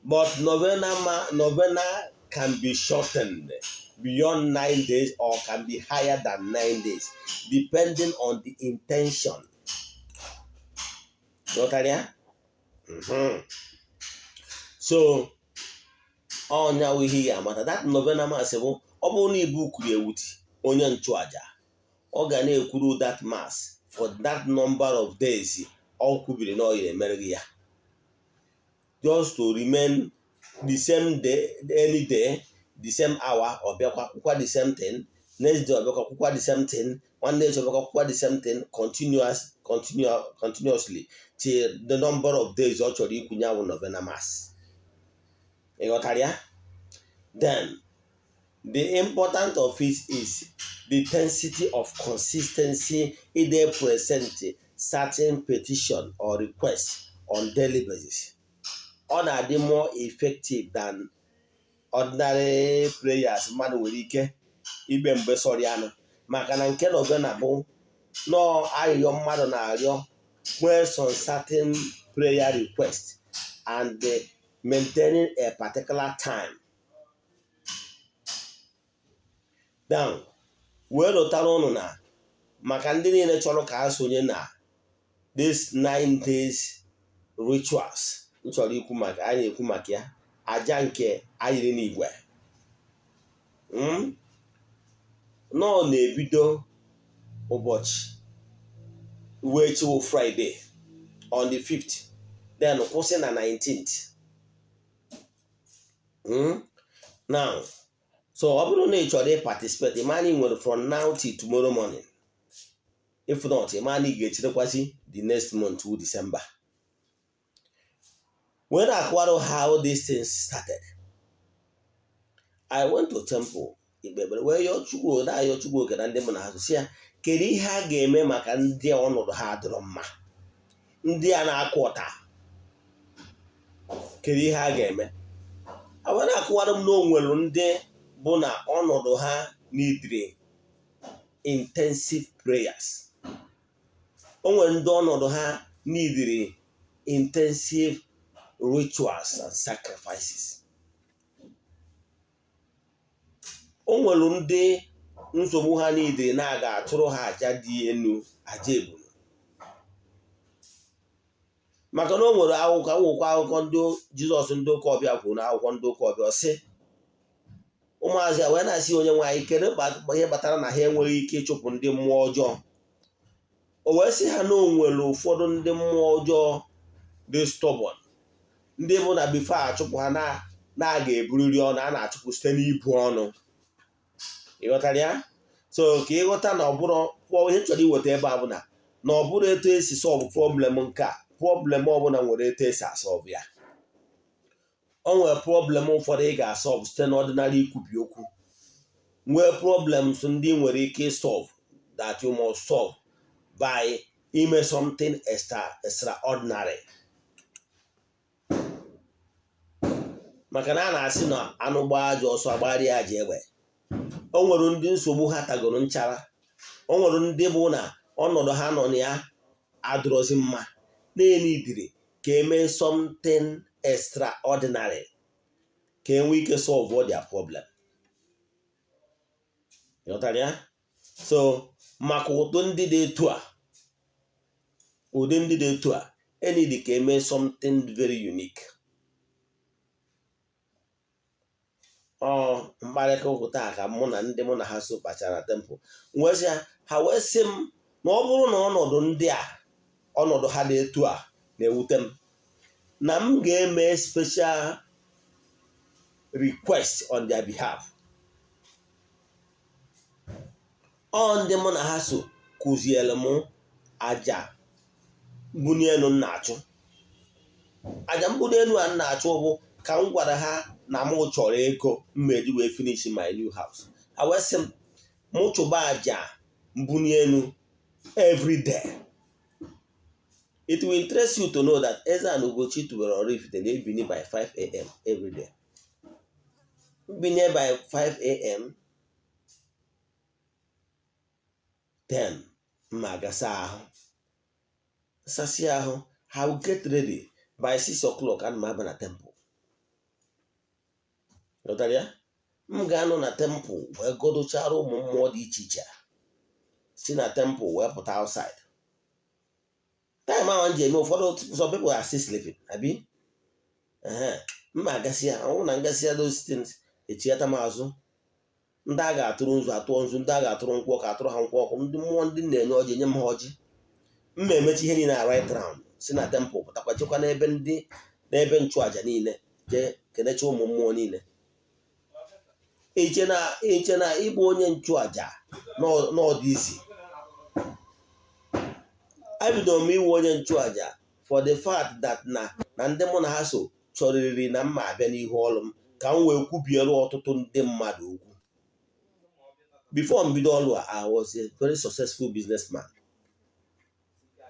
but novena can be shortened beyond 9 days or can be higher than 9 days, depending on the intention. Ghọtara ya? So ọnya wụ ihe ya amata. That novena mass bụ ọ bụrụ na ibu kwuru ewuti onye nchụaja, ọ ga na-ekwuru that mass for that number of days ọ kwubiri na ọ ya emere gị ya, just to remain the same day, any day, the same hour. Ọ bịakwa kwukwa the same thing next day, ọ bịakwa kwukwa the same thing nwanne echi, ọ bịakwa kwukwa the same thing continuously till the number of days ọ chọrọ ikwunye awụ novena mass. Ị ghọtara ya? Then the important of it is the intensity of consistency in the present certain petition or request on daily basis. Ọ na-adị more effective than ordinary prayers mmadụ nwere ike ikpe mgbe sọrọ ya nụ, maka na nke novena bụ nọọ arịrịọ mmadụ na-arịọ nwee some certain prayer request and maintaining a particular time down. Wee lụtara ụnụ na maka ndị niile chọrọ ka ha sonye na this 9 days rituals m chọrọ ikwu maka, anyị na-ekwu maka ya, aja nke ayịrị n'igwe nọ na-ebido ụbọchị wee chiwo Friday on the 5th, then kwụsị na 19th. Now, so ọ bụrụ na ị chọrọ ị participate, ị ma na ị nwere from now till tomorrow morning. If not, ị ma na ị ga-echerekwasị the next month wu December. When I akọwara how these things started, I went to temple ikpe ekpere wee yọọ Chukwu, na-ayọ Chukwu oke na ndị mụ na ha si ya, kedu ihe a ga-eme maka ndị ọnọdụ ha dịrọ mma, ndị a na-akụ ọta? Kedu ihe a ga-eme? A wee na-akụwara m na o nwere ndị bụ na ọnọdụ ha neediri intensive prayers, o nwere ndị ọnọdụ ha neediri intensive rituals and sacrifices, o nwere ndị nsogbu ha neediri na-aga atụrụ ha aja dị elu, aja ebulu, maka na o nwere akwụkwọ akwụkwọ akụkọ ndị Jizọs ndị ụka ọbịa kwuru na akwụkwọ ndị ụka ọbịa sị ụmụazị a wee na-asị onye nwe anyị, kedu ihe kpatara na ha enweghị ike ịchụpụ ndị mmụọ ọjọọ? O wee sị ha na o nwere ụfọdụ ndị mmụọ ọjọọ dị stubborn, ndị bụ na before achụpụ ha na-aga eburiri ọnụ a na-achụpụ site n'ibu ọnụ. Ịghọtara ya? So ka ịghọta na ọ bụrụ ihe chọrọ iweta ebe a bụ na ọ bụrụ etu esi solve problem nke a, problem ọbụla nwere etu esi asolve ya. O nwere problem ụfọdụ ị ga-asolve site n'ordinary ikwubi okwu, nwee problems ndị nwere ike solve that you must solve by ime something extraordinary, maka na a na-asị na anụ gbaa ajọ ọsọ agbara ya ji egbe. O nwere ndị nsogbu ha tagoro nchara. O nwere ndị bụ na ọnọdụ ha nọ na ya adịrọzi mma, na-enidiri ka emee something extraordinary ka enwee ike solve their problem. Ghọtara ya? So maka ụdị ndị dị etu a, ụdị ndị dị etu a enidi ka emee something very unique. Ọ mkparịta ụka taa ka mụ na ndị mụ na ha so kpachara na temple, wee sị ha, wee sị m na ọ bụrụ na ọnọdụ ndị a, ọnọdụ ha dị etu a na-ewute m, na m ga-eme special request on their behalf. Ọ ndị mụ na ha so kụziere m aja mbuni elu m na-achụ. Aja mbuni elu a m na-achụ bụ ka m gwara ha na m chọrọ ego m ma-eji wee finish my new house. Ha wee sị m mụ chụba aja mbuni elu every day. It will interest you to know that Eze-Ana Ugochi tubelu Oraifite na-ebini by 5 a.m. every day. Mbinye by 5 a.m., then m aga saa ahụ, sasịa ahụ, I will get ready by 6 o'clock, ana m aba na temple. Ghọtara ya? M ga-anọ na temple wee godochara ụmụ mmụọ dị iche iche, si na temple wee pụta outside. Time ahụ m ji eme, ụfọdụ, some people are still sleeping, abi m ma agasị ya ọnwụ na ngasị ya those things, echighata m azụ. Ndị a ga-atụrụ nzu atụọ nzu, ndị a ga-atụrụ nkwụ ọkụ atụrụ ha nkwụ ọkụ, ndị mmụọ ndị na-enye ọjị enye m ha ọjị. M ma emechi ihe niile na right round, si na temple pụtakwa, jekwa n'ebe ndị n'ebe nchụaja niile, jee kenecha ụmụ mmụọ niile. Iche na ịbụ onye nchụaja n'ọdị isi. Ebidoro m iwu onye nchụaja for the fact that na ndị mụ na ha so chọrịrị na mma abịa n'ihu ọrụ m ka m wee kwubiere ọtụtụ ndị mmadụ okwu. Before m bido ọrụ a, I was a very successful businessman.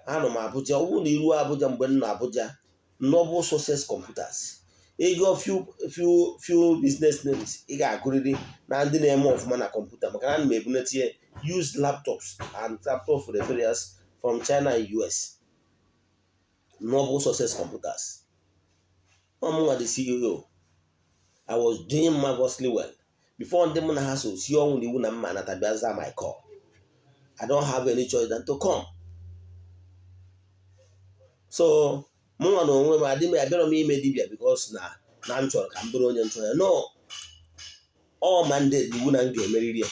Anọ m Abuja. Ọ bụrụ na iruo Abuja, mgbe m nọ Abuja, Noble Success Computers, ịgụọ few few business names ị ga-agụrịrị na ndị na-eme ọfụma na kọmputa, maka na ana m ebunete used laptops and laptop peripherals from China and US. Noble Success Computers, ọmụnwa the CEO. I was doing marvelously well before ndị mụ na ha so si ọnwụ na iwu na mma anata bịa za my call. I don't have any choice than to come. So mụnwa na onwe m adị m abịarọ m ime dibịa because na m chọrọ ka m bụrụ onye nchọrọ no ọ mandate iwu na m ga-emeriri ya,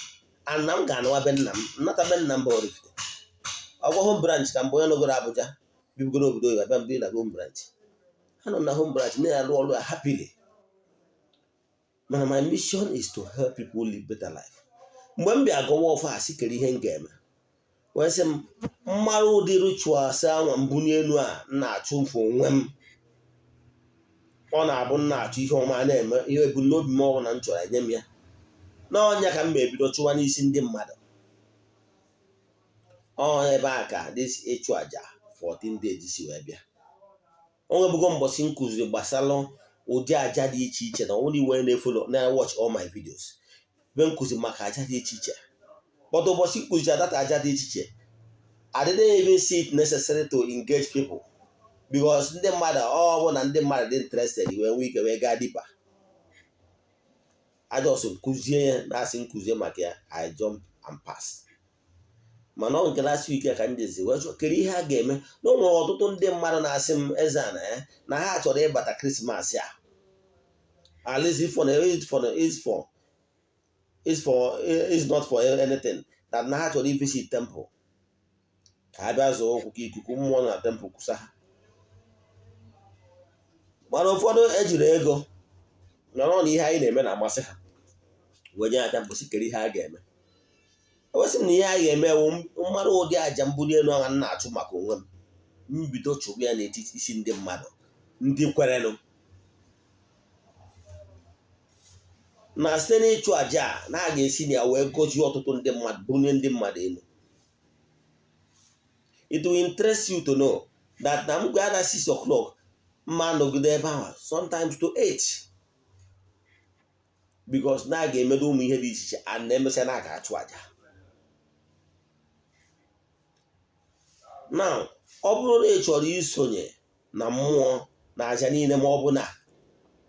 and na m ga-anawa be nna m, nnata be nna m bụ Oraifite. Ọgwa home branch ka mgbe onye nọgoro Abuja, bibigoro obodo oyibo, abịa mbiri na home branch. Ha nọ na home branch na-arụ ọrụ ya happily, mana my mission is to help people live better life. Mgbe m bịa gọwa ọfọ a sị kere ihe m ga-eme, wee sị m mmarụ ụdị rituals anwa mbunye elu a m na-achụ mfe onwe m. Ọ na-abụ m na-achọ ihe ọma na-eme ihe ebumnobi m ọbụla m chọrọ enye m ya n'ọnya ka m ma ebido chụwa n'isi ndị mmadụ. Ọ ebe a ka this ịchụ aja 14 days si wee bịa. O nwebugo mbọsị m kụziri gbasara ụdị aja dị iche iche na ọnwụ iwe na-efollow na watch all my videos ebe m kụziri maka aja dị iche iche. But ụbọchị m kụziri data aja dị iche iche, I didn't even see it necessary to engage people because ndị mmadụ, ọ bụ na ndị mmadụ dị interested wee nwee ike wee gaa deeper. I just kụzie ya na-asị nkụzie maka ya, I jump and pass. Mana ọ nke last week ka m jezi wee chọọ kere ihe a ga-eme na o nwere ọtụtụ ndị mmadụ na-asị m eze na ya na ha chọrọ ịbata Christmas a, at least if for is for is for is for is not for anything, that na ha chọrọ ivisit temple ka ha bịa zọọ ụkwụ ka ikuku mmụọ na temple kwụsa ha. Mana ụfọdụ ejiri ego nọrọ na ihe anyị na-eme na-amasị ha wee nye ha temple si kere ihe a ga-eme. Ewesị m na ihe a ga-eme wụ mmadụ ụdị aja mbuli elu ahụ m na-achụ maka onwe m, mbido chụrụ ya n'etiti isi ndị mmadụ ndị kwerenụ na site n'ịchụ aja a na a ga-esi na ya wee gọzie ọtụtụ ndị mmadụ, bunye ndị mmadụ elu. It will interest you to know that na m gaa na 6 o'clock, mma nọgide ebe ahụ sometimes to 8. Because na a ga-emedo ụmụ ihe dị iche iche and na-emesịa na a ga-achụ aja. Now, ọ bụrụ na ị chọrọ isonye na mmụọ na aja niile, ma ọ bụ na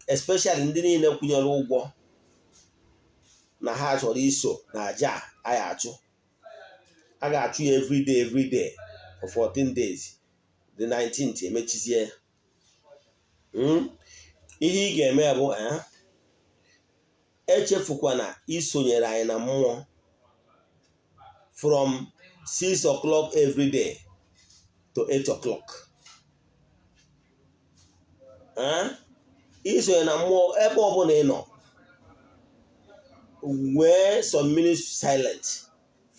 especially ndị niile kwụnyere ụgwọ na ha chọrọ iso na aja a achụ, a ga-achụ ya everyday everyday for 14 days, the 19th emechizie. Ihe ị ga-eme bụ echefukwana isonyere anyị na mmụọ from 6 o'clock every day to 8 o'clock. Isonye na mmụọ ebe ọbụla ị nọ, wee some minutes silent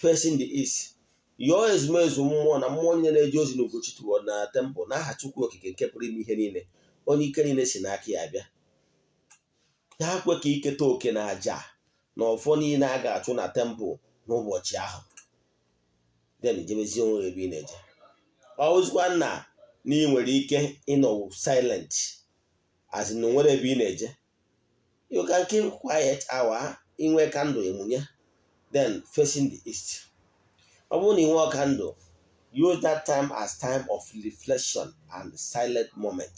facing the east, yọọ ezumezu mmụọ na mmụọ onye na-eje ozi na Ugochi toward na temple n'aha Chukwu Okike nke pụrụ ime ihe niile, onye ike niile si n'aka ya bịa. Ya kwe ka iketa oke na aja na ọfọ niile a ga-achụ na temple n'ụbọchị ahụ. Then jebezie onwe ebe ị na-eje. Ọ bụzikwa na ị nwere ike ịnọ silent as in nwere ebe ị na-eje, you can keep quiet hour, inwe candle emunye, then facing the east. Ọ bụrụ na ị nwee candle, use that time as time of reflection and silent moment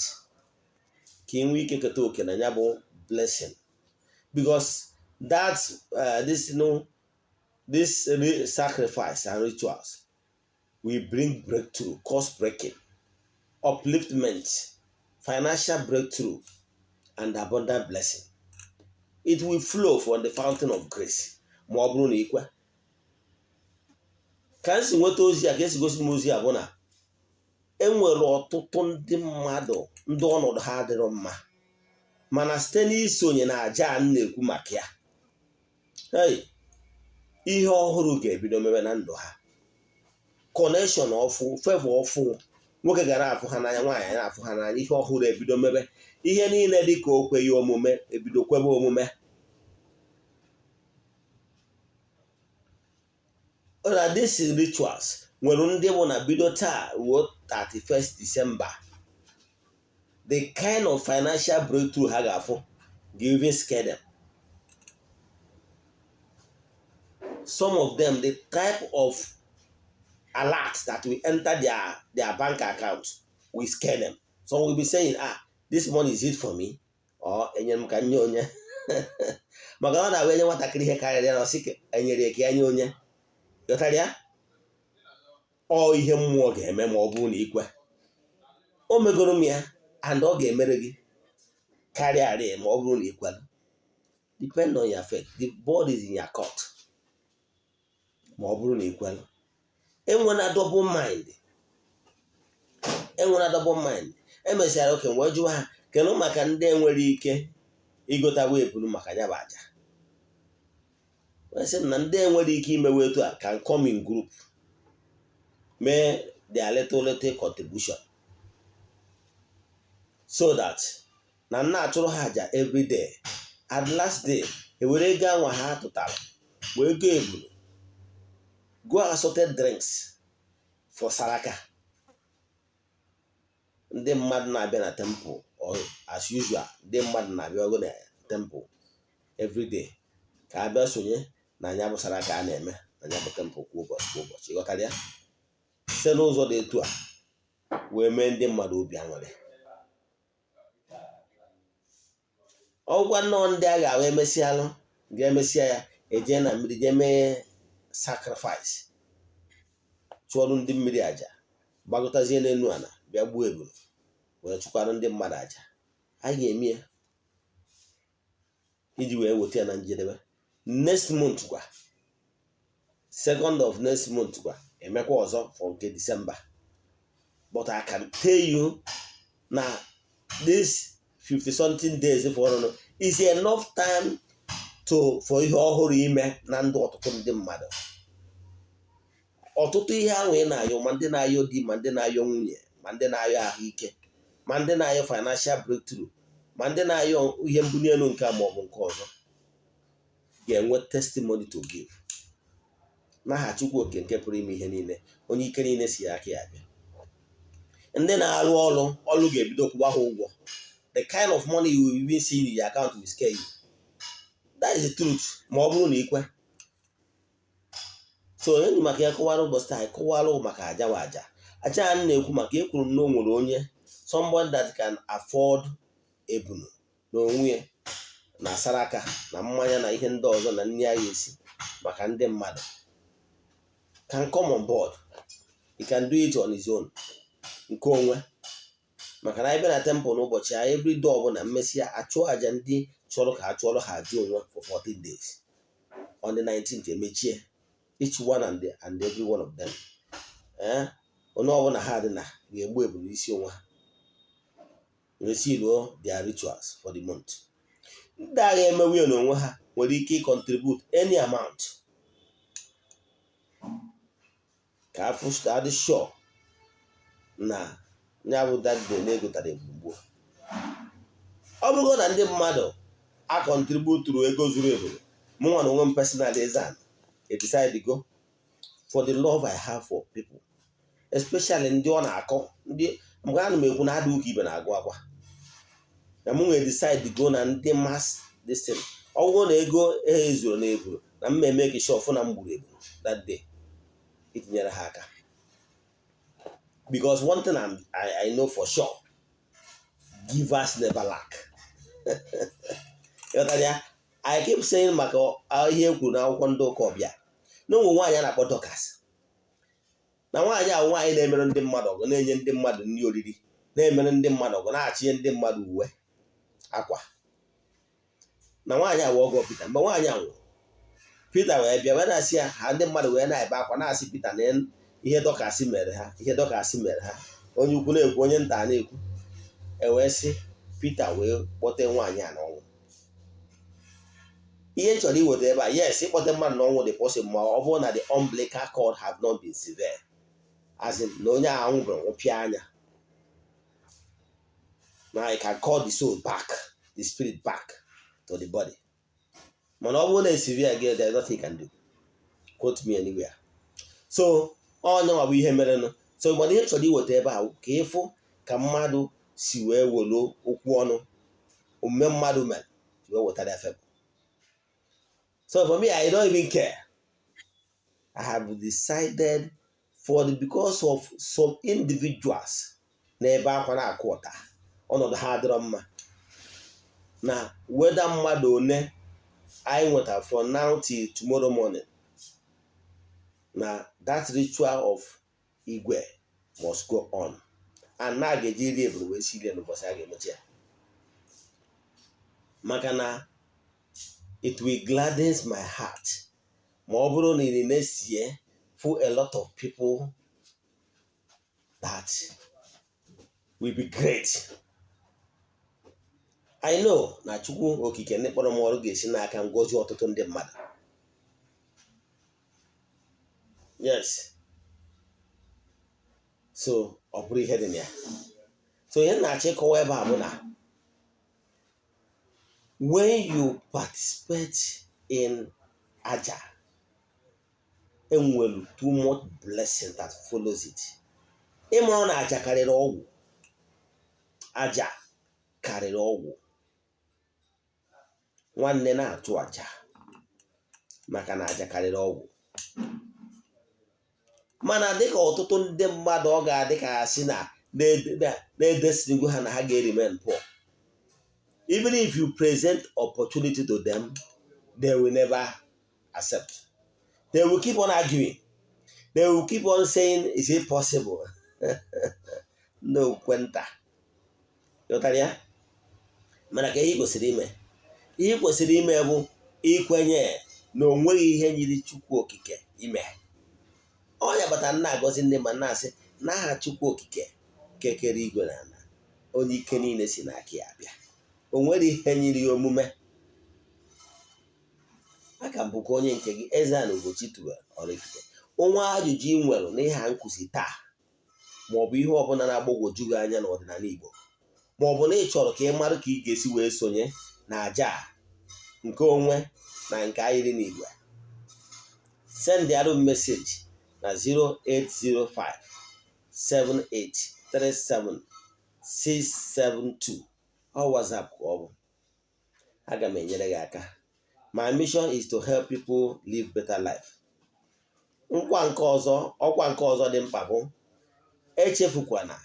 ka ị nwee ike keta oke na ya bụ blessing, because that this you know, this sacrifice and rituals will bring breakthrough, curse breaking, upliftment, financial breakthrough and abundant blessing. It will flow from the fountain of grace. Ma ọ bụrụ na ikwe ka m si nweta ozi a, ka esi gosi m ozi a, bụ na enwere ọtụtụ ndị mmadụ ndị ọnọdụ ha adịrọ mma, mana site n'isonye na aja a m na-ekwu maka ya, hey, ihe ọhụrụ ga-ebido mebe na ndụ ha. Connection ọfụ, favor ọfụ, nwoke gara afụ ha n'anya, nwaanyị na-afụ ha n'anya, ihe ọhụrụ ebido mebe, ihe niile dị ka o kweghị omume ebido kwebe omume. Na these rituals nwere ndị bụ na bido taa ruo 31st December, the kind of financial breakthrough ha ga-afụ ga-even scare them. Some of them, the type of alert that will enter their bank account will scare them. Some will be saying, ah, this money, is it for me or enyere m ka nye onye? Maka ọ na-abụ enye nwatakịrị ihe karịrị ya, ọ sị enyere ya ka ya nye onye. Ghọtara ya? Ọ ihe mmụọ ga-eme ma ọ bụrụ na ikwe. O megoro m ya and ọ ga-emere gị karịa arị ma ọ bụrụ na ikwelụ. Depend on your faith. The ball is in your court. Ma ọ bụrụ na ikwelụ, enwena double mind, enwena double mind. Emesịara oke wee jụọ ha, kedu maka ndị enwere ike igotawa ebulu maka ya bụ aja? Wee sị m na ndị enwere ike imewe etu a can come in group, mee their little little contribution, so that na nna achụrụ ha aja every day. At last day, ewere ego anwa ha tụtara wee go ebulu, go assorted drinks for saraka. Ndị mmadụ na-abịa na temple or as usual, ndị mmadụ na-abịa ọgụ na temple every day ka a bịa sonye na anya bụ saraka a na-eme na anya bụ temple kwa ụbọchị kwa ụbọchị. Ịghọtara ya? Site n'ụzọ dị etu a wee mee ndị mmadụ obi aṅụrị. Ọgwa nnọọ ndị a ga-ahụ emesịalụ ga-emesịa ya, eje na mmiri jee mee sacrifice, chụọrụ ndị mmiri aja, gbagọtazie n'elu ala bịa gbuo ebulu wee chụkwara ndị mmadụ aja. Anyị ga-eme ya iji wee weta ya na njedebe. Next month kwa, second of next month kwa, emekwa ọzọ for nke December. But I can tell you na this 50 something days fọrọnụ is enough time to for ihe ọhụrụ ime na ndụ ọtụtụ ndị mmadụ. Ọtụtụ ihe ahụ ị na-ayọ, ma ndị na-ayọ di, ma ndị na-ayọ nwunye, ma ndị na-ayọ ahụike, ma ndị na-ayọ financial breakthrough, ma ndị na-ayọ ihe mbuli elu nke a ma ọ bụ nke ọzọ, ga-enwe testimony to give n'aha Chukwu Oke nke pụrụ ime ihe niile, onye ike niile si aka ya bịa. Ndị na-arụ ọrụ, ọrụ ga-ebido kwụba ha ụgwọ. The kind of money you will even see in your account will scare you. That is the truth, ma ọ bụrụ na ikwe. So onye ji maka ya kọwara ụbọchị taa, kọwara maka aja wa aja aja a na-ekwu maka. Ekwuru m na o nwere onye, somebody that can afford ebunu na onwe ya na saraka na mmanya na ihe ndị ọzọ na nri agha esi maka ndị mmadụ, can come on board. He can do it on his own, nke onwe, maka na anyị bịa na temple n'ụbọchị anyị, every day ọbụla mmesịa achụ aja, ndị chọrọ ka a chụọrọ ha aja onwe for 14 days. On the 19th emechie. Each one and every one of them, ee, onye ọbụla ha dị na ga-egbu ebu n'isi onwe ha, resiluo their rituals for the month. Ndị agha emewe ya n'onwe ha nwere ike contribute any amount ka afụ adị sure na ya bụ that day na-egotara egbugbo. Ọ bụrụ na ndị mmadụ a contributuru ego zuru eburu, mụnwa na onwe m personally, Ezeana, e decide go for the love I have for people, especially ndị ọ na-akọ, ndị mgbe ana m ekwu na adị ụka ibe na-agụ akwa na mụ nwere decide go na ndị mass this thing. Ọ bụrụ na ego ezuru na eburu na m eme ka sure na m gburu eburu that day itinyere ha aka, because one thing I know for sure, givers never lack. Ịghọtara ya? I keep saying maka ihe e kwuru n'akwụkwọ ndị ụka ọbịa na ụmụ nwaanyị a na-akpọ Dorcas, na nwaanyị ahụ, nwaanyị na-emere ndị mmadụ ọgụ, na-enye ndị mmadụ nri oriri, na-emere ndị mmadụ ọgụ, na-achịnye ndị mmadụ uwe akwa, na nwaanyị ahụ ọgọ Pita. Mgbe nwaanyị a nwụrụ, Pita wee bịa wee na-asị ya ha, ndị mmadụ wee na-ebe akwa na-asị Pita na ihe Dorcas mere ha, ihe Dorcas mere ha, onye ukwu na-ekwu, onye nta na-ekwu. E wee sị Pita wee kpọte nwaanyị a n'ọnwụ. Ihe m chọrọ iweta ebe a, yes, ịkpọte mmadụ n'ọnwụ dị possible ma ọ bụrụ na the umbilical cord have not been severed, as in na onye ahụ nwụbụrụ nwụpịa anya, na I can call the soul back, the spirit back to the body. Mana ọ bụrụ na sever gị, there is nothing you can do. Quote me anywhere. So onye nwa bụ ihe merenụ. So mana ihe m chọrọ iweta ebe a ka ịfụ ka mmadụ si wee were okwu ọnụ, omume mmadụ mere, wee wetara ya favour. So for me, I don't even care. I have decided for the because of some individuals n'ebe akwa na-akụ ụta, ọnọdụ ha adịrọ mma, na weda mmadụ one anyị nwetara from now till tomorrow morning, na that ritual of igwe must go on, and na a ga-eji iri eburu wee si n'ụbọchị a ga-emechi ya, maka na it will gladdens my heart ma ọ bụrụ na ị na-esie for a lot of people that will be great. I know na Chukwu Okike ndị kpọrọ m ọrụ ga-esi n'aka ngozi ọtụtụ ndị mmadụ. Yes, so ọ bụrụ ihe dị na ya. So ihe na-achọ ịkọwa ebe a bụ na when you participate in aja, enwere too much blessing that follows it. Ịmụrụ na aja karịrị ọgwụ, aja karịrị ọgwụ. Nwanne, na-achụ aja maka na aja karịrị ọgwụ. Mana dịka ọtụtụ ndị mmadụ, ọ ga-adị ka ha si na na-edesinigo ha na ha ga-remain poor. Even if you present opportunity to them, they will never accept. They will keep on arguing, they will keep on saying, "Is it possible?" Ndị okwukwe nta, ghọtara ya? Mana ka ihe kwesịrị ime, ihe kwesịrị ime bụ ikwenye na o nweghị ihe nyiri Chukwu Okike ime. Ọ ya kpatara nna agọzi ndị ma na-asị n'aha Chukwu Okike nke kere igwe na ala, onye ike niile si n'aka ya abịa, o nwere ihe nyiri ya omume. Aka m bụkwa onye nke gị, Eze-Ana Ugochi tubelu Oraifite. Onwe ajụjụ ị nwere n'ihe a nkụzi taa, maọbụ ihe ọbụla na-agbagwoju gị anya n'ọdịnala Igbo, maọbụ na ị chọrọ ka ị mara ka ị ga-esi wee sonye na aja a nke onwe na nke ayịrị n'igwe, send arụ message na 0805 7837 672. Ọ WhatsApp ka ọ bụ. Aga m enyere gị aka. My mission is to help people live better life. Nkwa nke ọzọ, ọkwa nke ọzọ dị mkpa bụ, echefukwana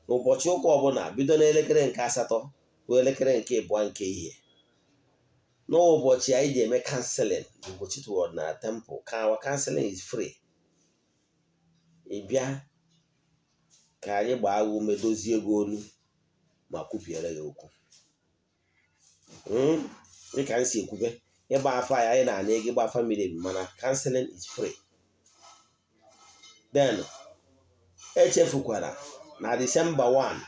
n'ụbọchị ụka ọbụla, bido n'elekere nke 8 ruo elekere nke 2 nke ihe, n'ụbọchị anyị ji eme counseling Ugochi na temple ka our counseling is free. Ị bịa ka anyị gbaa gị ume, dozie gị olu ma kwupiere gị okwu. Dịka m si ekwube, ịgba afa ya, anyị na-ana ego ịgba afa miri emi, mana counseling is free. Then echefukwara na Disemba 1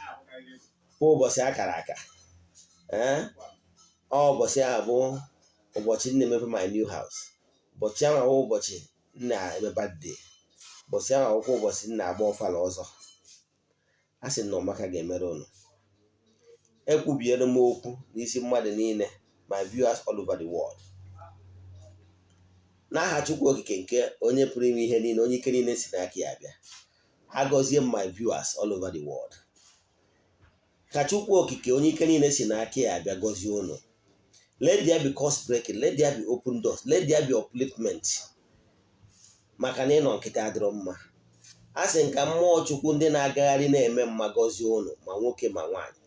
bụ ụbọchị akara aka. Ee, ọ ụbọchị ahụ bụ ụbọchị m na-emepe my new house. Ụbọchị ahụ bụ ụbọchị m na-eme birthday. Ụbọchị ahụ bụkwa ụbọchị m na-agba ọfala ọzọ. A sị na ọmaka ga-emere ụnụ. Ekwubiere m okwu n'isi mmadụ niile, my viewers all over the world, n'aha Chukwu Okike nke onye pụrụ ime ihe niile, onye ike niile si n'aka ya bịa. Agọzie m my viewers all over the world. Ka Chukwu Okike, onye ike niile si n'aka ya bịa, gọzie unu. Let there be curse breaking, let there be open doors, let there be upliftment, maka na ịnọ nkịtị adịrọ mma. A sị nka mmụọ Chukwu ndị na-agagharị na-eme mma gọzie unu, ma nwoke ma nwaanyị,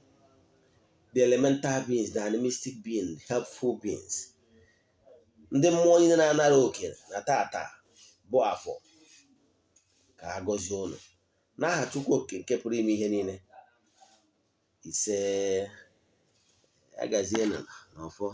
the elemental beings, the animistic beings, helpful beings, ndị mmụọ niile na-anara oke na tata bụ afọ, ka ha gọzie unu n'aha Chukwu Okike nke pụrụ ime ihe niile. Ise, agazienụ n'ọfọ.